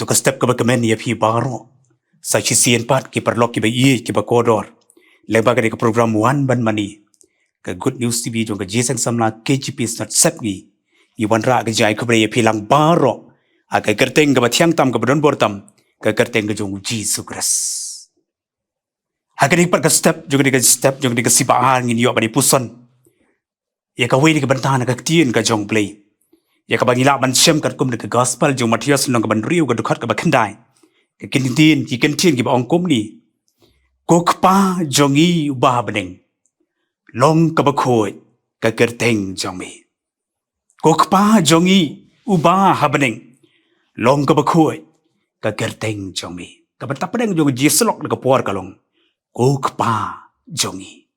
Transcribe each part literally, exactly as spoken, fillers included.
Ka step kaba kmen ïa phi baroh, sa shisien pat ki paralok kiba ïeit kiba kordor, lyngba kane ka program Wan Ban Mane, ka Good News T V jong ka Jingïaseng Samla K J P Synod Sepngi, ngi wanrah ka jingkhublei ïa phi lang baroh ha ka kyrteng kaba thiang tam, kaba don bor tam, ka kyrteng ka jong U Jisu Khrist. Ha kane pat ka step jong kane ka step jong kane ka Siba Ar, ngin ïoh ban ïa puson ïa kawei na ka bynta na ka Ktien ka jong U Blei, ïa kaba ngi lah ban shem katkum na ka Gospel jong u Mathaios lynnong kaba hynriew, ka dkhot kaba khyndai. Ka ktien, ki ktien kiba ong kumne: Ko Kpa jong ngi uba ha bneng, long kaba khuid ka kyrteng jong me. Ko Kpa jong ngi uba ha bneng, long kaba khuid ka kyrteng jong me. Ka bynta pdeng jong ka jingïasyllok na ka por ka long: Ko Kpa jong ngi,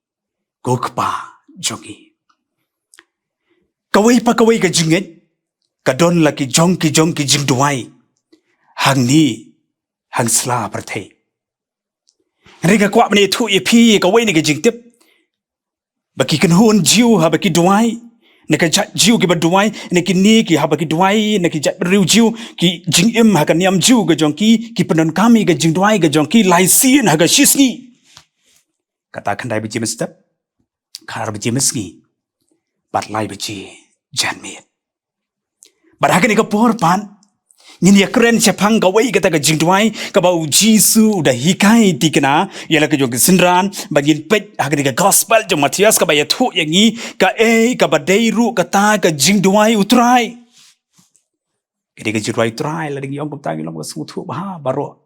Ko Kpa jong ngi. Kawei pa kawei ka jingngeit ka don la ki jong ki jong ki jingduwai hangne ha sla pyrthei. Hynrei nga kwah ban ïathuh ïa phi kawei na ka jingtip ba ki kynhun Jiw haba ki duwai, na ka jait Jiw kiba duwai, na kine ki haba ki duwai, na ki jait briew Jiw, ki jingim ha ka niam Jiw ka jong ki, ki pyndonkam ïa ka jingduwai ka jong ki lai sien ha ka shisngi. Kata khyndai baje mynstep, khatar baje mynsngi, bad lai baje janmiet. Bad ha kane ka por pat ngin ïa kren shaphang kawei kata ka jingduwai kaba U Jisu u da hikai thikna ïa la ka jong ki synran, ba ngin peit ha kane ka Gospel jong u Mathaios kaba ïathuh ïa ngi kaei kaba dei ruh kata ka jingduwai U Trai. Kane ka jingduwai U Trai, lada ngi ong kumta ngi long ba sngewthuh bha baroh.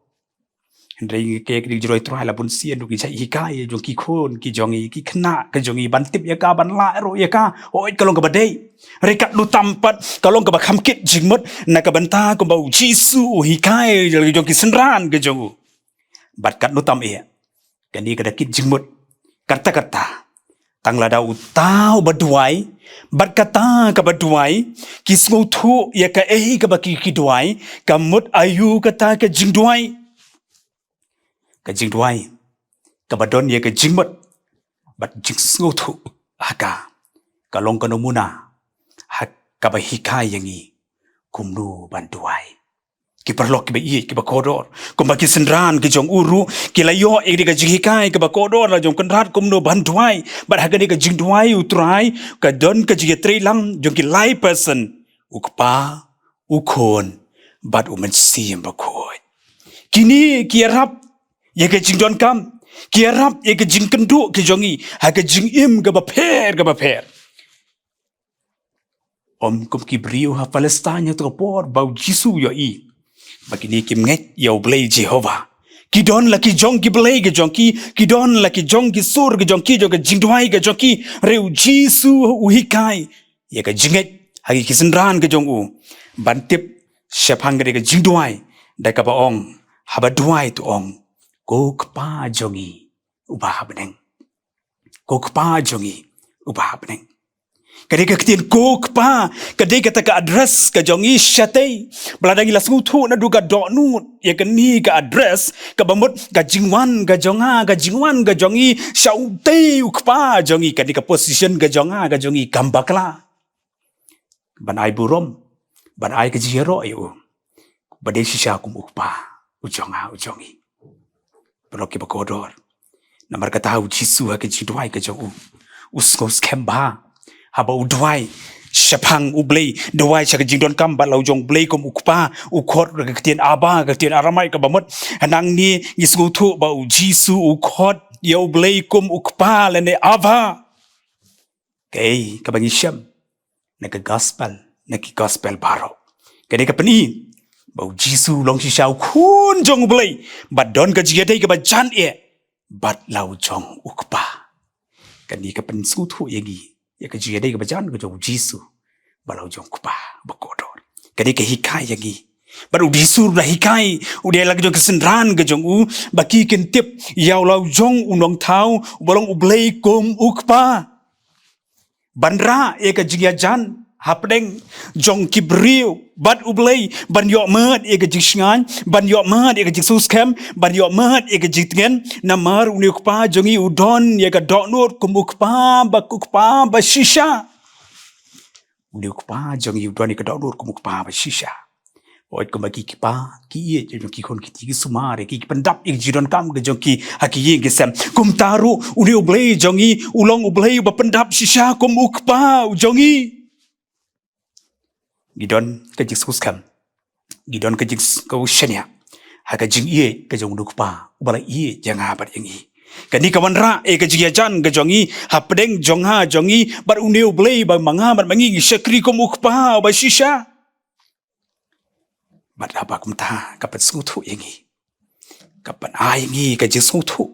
Hynrei ka, ka jingduwai U Trai la bun sien ruh ki jait hikai jong ki khun ki jong ngi, ki khynnah ka jong ngi, ban tip ïa ka, ban lah ruh ïa ka. Hooid, ka long kaba dei. Hynrei katno tam pat ka long kaba kham kit jingmut na ka bynta kumba U Jisu u hikai ïa la ka jong ki synran ka jong u. Bad katno tam eh, kane ka da kit jingmut. Katta katta, tang lada uta uba duwai bad kata kaba duwai ki sngewthuh ïa kaei kaba ki, ki duwai, ka mut aïu kata ka jingduwai? Ka jingduwai kaba don ïa ka jingmut bad jingsngewthuh ha ka, ka long ka namuna ha kaba hikai ïa ngi kumno ban duwai. Ki paralok kiba ïeit kiba kordor, kumba ki synran ki jong u ruh ki la ïoh ïa kane ka jinghikai kaba kordor la jong u Kynrad kumno ban duwai. Bad ha kane ka jingduwai U Trai ka don ka jingïatreilang jong ki lai person: U Kpa, U Khun, bad U Mynsiem Bakhuid. Kine ki ïarap ïa ka jingdonkam, ki ïarap ïa ka jingkynduh ki jong ngi ha ka jingim kaba pher kaba pher. Ym kum ki briew ha Palestine ha kato ka por ba U Jisu u ïohi ba kine kim ngeit ïa U Blei Jehobah. Ki don la ki jong ki blei ka jong ki, ki don la ki jong ki sur ka jong ki, jong ka jingduwai ka jong ki. Hynrei U Jisu u hikai ïa ka jingngeit ha ki synran ka jong u ban tip shaphang kane ka jingduwai da kaba ong, haba duwai to ong: Ko Kpa jong ngi uba ha bneng. Ko Kpa jong ngi uba ha bneng. Ka dei ka ktien Ko Kpa, ka dei kata ka address ka jong ngi shatei. Ba lada ngi la sngewthuh naduh ka dohnud ïa kane ka address, kaba mut ka jingwan ka jong nga, ka jingwan ka jong ngi sha utei U Kpa jong ngi, ka dei ka position ka jong nga ka jong ngi kam bakla. Ban ai burom, ban ai ka jingïaroh ïa u ba dei shisha kum U Kpa u jong nga u jong ngi. Paralok kiba kordor, namar kata U Jisu ha ka jingduwai ka jong u, u sngewskhem bha haba u duwai shaphang U Blei, duwai sha ka jingdonkam bad la u jong U Blei kum U Kpa, u khot da ka ktien Abba, ka ktien Aramaic kaba mut, hangne ngi sngewthuh ba U Jisu u khot ïa U Blei kum U Kpa lane Abba. Kaei kaba ngi shem na ka gospel, na ki gospel baroh, ka dei ka pyni ba U Jisu u long shisha u khun jong U Blei, bad don ka jingïadei kaba jan eh bad la u jong U Kpa. Kane ka pynsngewthuh ïa ngi ïa ka jingïadei kaba jan ka jong U Jisu bad la u jong U Kpa ba kordor. Kane ka hikai ïa ngi. Bad U Jisu u la hikai u dei la ka jong ka synran ka jong u ba ki kin tip ïa u la u jong u Nongthaw uba long U Blei kum U Kpa. Ban rah ïa ka jingïajan hapdeng jong ki briew bad U Blei, ban ïoh mad ïa ka jingshngaiñ, ban ïoh mad ïa ka jingsngewskhem, ban ïoh mad ïa ka jingtngen, namar une U Kpa jong ngi u don ïa ka dohnud kum U Kpa ba, U Kpa ba shisha. Une U Kpa jong ngi u don ïa ka dohnud kum U Kpa ba shisha. Poi kumba ki kpa ki ïeit jong ki khun ki ti ki sumar ïa ki, ki pyndap ïa ki jingdonkam ka jong ki ha ki ïing ki sem. Kumta ruh une U Blei jong ngi u long U Blei uba pyndap shisha kum U Kpa u jong ngi. Ngi don ka jingsngewskhem, ngi don ka jingshaniah ha ka jingïeit ka jong une U Kpa uba la ïeit ïa nga bad ïa ngi. Kane ka wanrah ïa ka jingïajan ka jong ngi hapdeng jong nga jong ngi bad une U Blei ba ma nga bad ma ngi ngi shakri kum U Kpa uba shisha. Bad haba kumta ka pynsngewthuh ïa ngi, ka pyn-ai ïa ngi ka jingsngewthuh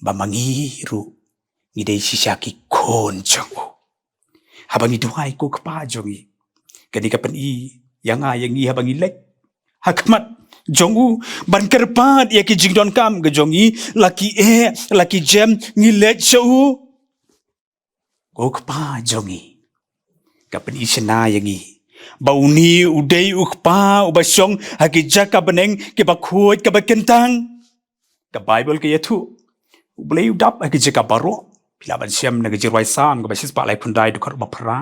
ba ma ngi ruh ngi dei shisha ki khun jong u. Haba ngi duwai ko Kpa jong ngi, kane ka pyni ïa nga ïa ngi haba ngi leit ha khmat jong u ban kyrpad ïa ki jingdonkam ka jong ngi, la ki eh la ki jem, ngi leit sha u. Ko Kpa jong ngi, ka pyni shynna ïa ngi ba une u dei U Kpa uba shong ha ki jaka bneng kiba khuid kaba kyntang. Ka Baibl ka ïathuh, U Blei u dap ha ki jaka baroh. Phi lah ban shem na ka Jingrwai Salm kaba shispah laiphew khyndai, dkhot ba phra.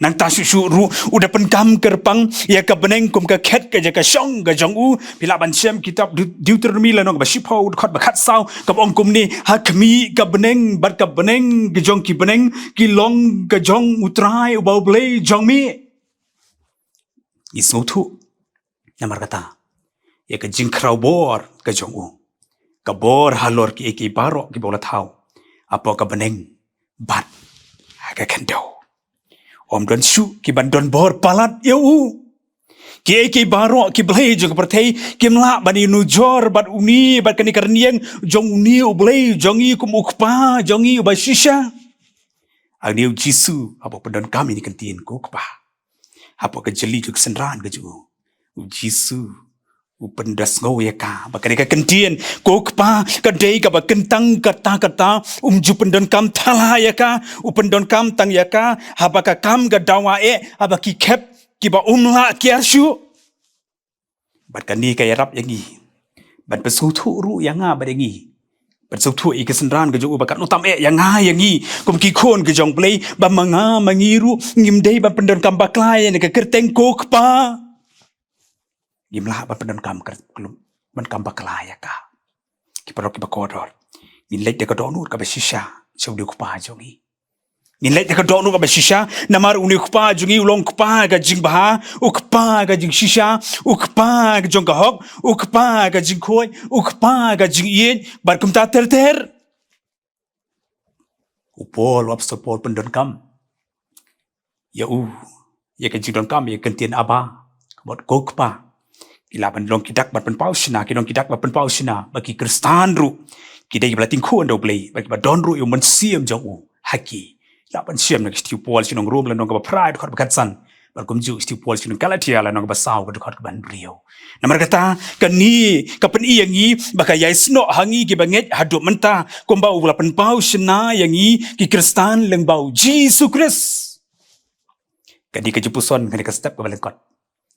Nangta shuh shuh ruh u da pyndonkam kyrpang ïa ka bneng kum ka khet ka jaka shong ka jong u. Phi lah ban shem kitab Deut-, Deuteronomi lynnong ba shiphew, dkhot ba khatsaw, kaba ong kumne: Ha khmih ka bneng bad ka bneng ka jong ki bneng ki long ka jong U Trai uba U Blei jong me. Ngi sngewthuh namar kata ïa ka jingkhraw bor ka jong u, ka bor halor kiei kiei baroh kiba u la thaw hapoh ka bneng bad ha ka khyndew. Ym don shuh ki ban don bor palat ïa u. Kiei kiei baroh ki blei jong ka pyrthei kim lah ban ïanujor bad une, bad kane ka rynïeng jong une U Blei jong ngi kum U Kpa jong ngi uba shisha. Hangne U Jisu haba u pyndonkam ïa kane ka ktien ko Kpa, hapoh ka jylli jong ka synran ka jong u, U Jisu u pynda sngew ïa ka ba kane ka ktien ko Kpa ka dei kaba kyntang katta katta. Um ju pyndonkam thala ïa ka, u pyndonkam tang ïa ka haba ka kam ka dawa eh, haba ki khep kiba um lah kiar shuh. Bad kane ka ïarap ïa ngi ban pynsngewthuh ruh ïa nga bad ïa ngi, pynsngewthuh ïa ka synran ka jong u ba katno tam eh ïa nga ïa ngi kum ki khun ka jong U Blei, ba ma nga ma ngi ruh ngim dei ban pyndonkam bakla ïa kane ka kyrteng ko Kpa. Ngim lah ban pyndonkam kyr-, ban kam bakla ïa ka. Ki paralok kiba kordor, ngin leit da ka dohnud kaba shisha sha une U Kpa jong ngi. Ngin leit da ka dohnud kaba shisha namar une U Kpa jong ngi u long U Kpa ka jingbha, U Kpa ka jingshisha, U Kpa ka jong ka hok, U Kpa ka jingkhuid, U Kpa ka jingïeit. Bad kumta ter ter. U Paul, u Apostol Paul pyndonkam ïa u, ïa ka jingdonkam ïa ka ktien Abba, ka mut ko Kpa. Ki lah ban long ki dak ban pynpaw shynna, ki long ki dak ban pynpaw shynna ba ki Khristan ruh ki dei kiba la tyngkhuh da U Blei, ba kiba don ruh ïa u Mynsiem jong u ha ki. Lah ban shem na ka shithi u Paul sha ki nong Rom lynnong kaba phra, dkhot ba khatsan, bad kumjuh shithi u Paul sha ki nong Galatia lynnong kaba saw, ka dkhot kaba hynriew. Namar kata kane ka pyni ïa ngi ba ka ïai snoh ha ngi kiba ngeit haduh mynta kumba u la pynpaw shynna ïa ngi ki Khristan lyngba U Jisu Khrist. Kane ka jingpuson, kane ka step kaba lyngkot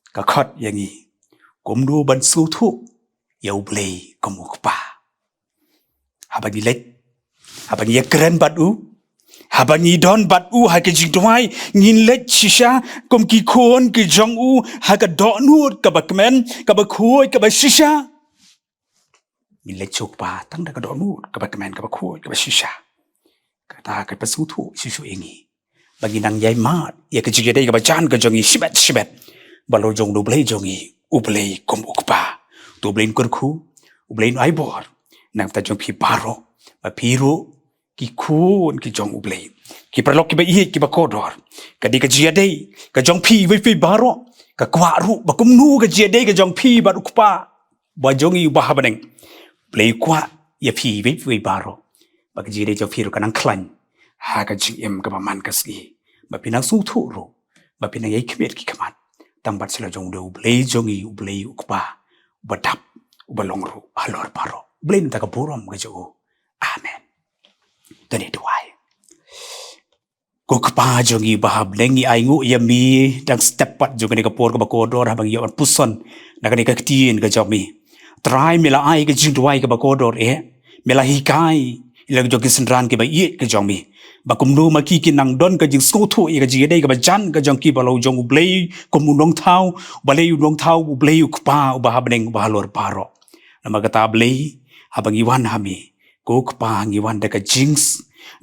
ka khot ïa ngi kumno ban sngewthuh ïa U Blei kum U Kpa. Haba ngi leit, haba ngi ïakren bad u, haba ngi don bad u ha ka jingduwai, ngin leit shisha kum ki khun ki jong u ha ka dohnud kaba kmen, kaba khuid, kaba shisha. Ngin leit sha U Kpa tang da ka dohnud kaba kmen, kaba khuid, kaba shisha. Kata ka pynsngewthuh shuh shuh ïa ngi ba ngin nang ïai mad ïa ka jingïadei kaba jan ka jong ngi shibit shibit ba la long jong U Blei jong ngi, U Blei kum U Kpa. To U Blei un kyrkhu, U Blei un ai bor na ka bynta jong phi baroh, ba phi ruh ki khun ki jong U Blei, ki paralok kiba ïeit kiba kordor. Ka dei ka jingïadei ka jong phi iwei pa iwei baroh, ka kwah ruh ba kumno ka jingïadei ka jong phi bad U Kpa ba jong ngi uba ha bneng. U Blei u kwah ïa phi iwei pa iwei baroh ba ka jingïadei jong phi ruh kan nang khlaiñ ha ka jingim kaba man ka sngi, ba phin nang sngewthuh ruh, ba phin nang ïai khmih ki khmat tang bad sha la jong U Blei jong ngi, U Blei U Kpa uba dap, uba long ruh halor baroh. U Blei un ai ka burom ka jong u. Amen. To ngin duwai. Ko Kpa jong ngi ba ha bneng, ngi ainguh ïa me dang step pat jong kane ka por kaba kordor haba ngi ïoh ban puson na kane ka ktien ka jong me. Trai, me la ai ka jingduwai kaba kordor eh, me la hikai ïa la ka jong ki synran kiba ïeit ka jong me Ba kumno ma ki ki nang don ka jingsngewthuh ïa ka jingïadei kaba jan ka jong ki bad la u jong U Blei kum u nongthaw, U Blei u nongthaw, U Blei u Kpa uba ha bneng uba halor baroh. Namar kata Blei, haba ngi wan ha me, ko Kpa, ngi wan da ka jing,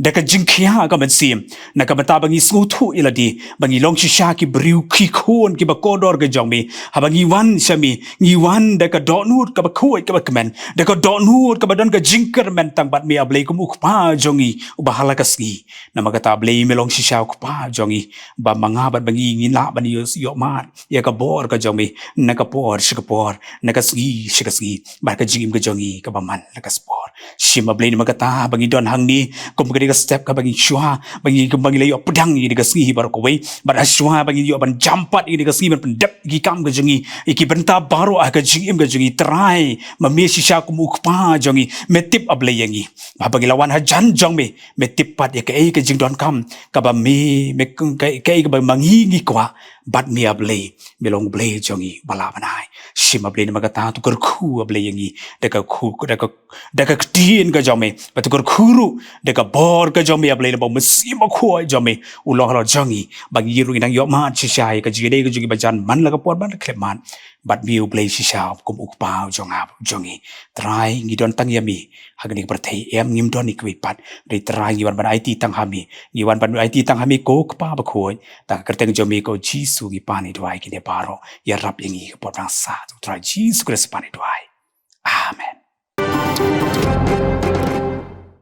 da ka jingkhia ka mynsiem, na ka bynta ba ngi sngewthuh ïa lade ba ngi long shisha ki briew ki khun kiba kordor ka jong me. Haba ngi wan sha me, ngi wan da ka dohnud kaba khuid kaba kmen, da ka dohnud kaba don ka jingkyrmen tang bad me A Blei kum u Kpa jong ngi uba ha la ka sngi. Namar kata Blei me long shisha u Kpa jong ngi, ba ma nga bad ma ngi ngin lah ban ïoh, ïoh mad ïa ka bor ka jong me na ka por sha ka por, na ka sngi sha ka sngi, bad ka jingim ka jong ngi kaba man la ka por. Shim A Blei namar kata ba ngi don hangne kum kane ka step kaba ngi shuwa ba ngi, ba ngi la ïoh pdiang ïa kane ka sngi baroh kawei, bad ha shuwa ba ngi ïoh ban jam pat ïa kane ka sngi ban pyndep ïa ki kam ka jong ngi, ïa ki bynta baroh ha ka jingim ka jong ngi. Trai, ma me shisha kum u Kpa jong ngi, me tip A Blei ïa ngi. Ba haba ngi la wan hajan jong me, me tip pat ïa kaei ka jingdonkam kaba me, me, kaei, kaei kaba ma ngi ngi kwah, bad me A Blei me long Blei jong ngi ba lah ban ai. Shim A Blei namar kata, to kyrkhu A Blei ïa ngi da ka khu, da ka, da ka ktien ka jong me, bad to kyrkhu ruh da ka bor ka jong me A Blei, lada u Mynsiem Bakhuid jong me u long halor jong ngi, ba ngi ruh ngin nang ïoh mad shisha ïa ka jingïadei ka jong ngi ba jan man la ka por, man la ka khyllipmat, bad me U Blei shisha kum u Kpa u jong nga, u jong ngi. Trai, ngi don tang ïa me ha kane ka pyrthei, em, ngim don ïa kiwei pat. Dei Trai, ngi wan ban aiti tang ha me, ngi wan ban aiti tang ha me ko Kpa Bakhuid. Tang ha ka kyrteng jong me ko Jisu ngi pan ïa duwai kine baroh. Ïarap ïa ngi ka por ba dang sah, Trai Jisu Khrist pan ïa duwai. Amen.